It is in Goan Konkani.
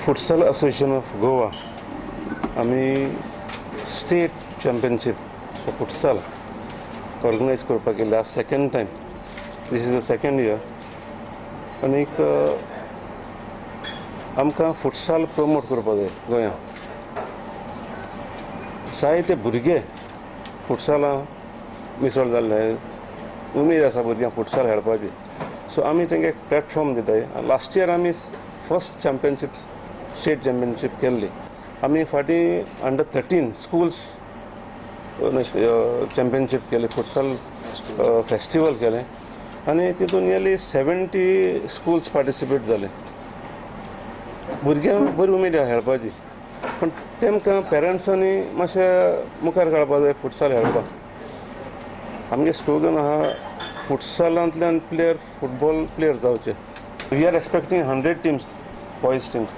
फुटसाल असोसिएशन ऑफ गोवा आमी स्टेट चॅम्पियनशीप फुटसाल ऑर्गनायज करपाक गेले आज second time. This is the second year. आनीक आमकां फुटसाल प्रमोट करपाक जाय गोंयांत. जायते भुरगे फुटसालां मिसळ जाल्ले, उमेद आसा भुरग्यांक फुटसाल खेळपाची. सो आमी तांकां एक प्लॅटफॉर्म दिताय. लास्ट इयर आमी फर्स्ट चॅम्पियनशीप स्टेट चॅम्पियनशीप केल्ली. आमी फाटीं अंडर 13 स्कुल्स चॅम्पियनशीप केली, फुटसाल फेस्टिवल केलें आनी तितून नियरली 70 स्कुल्स पार्टिसिपेट जाले. भुरग्यांक बरी उमेद आसा खेळपाची, पूण तेमकां पेरंट्सांनी मातशें मुखार काडपा जाय फुटसाल खेळपाक. आमगे स्लोगन आहा फुटसालांतल्यान प्लेयर फुटबॉल प्लेयर जावचे. We are expecting 100 teams, boys teams.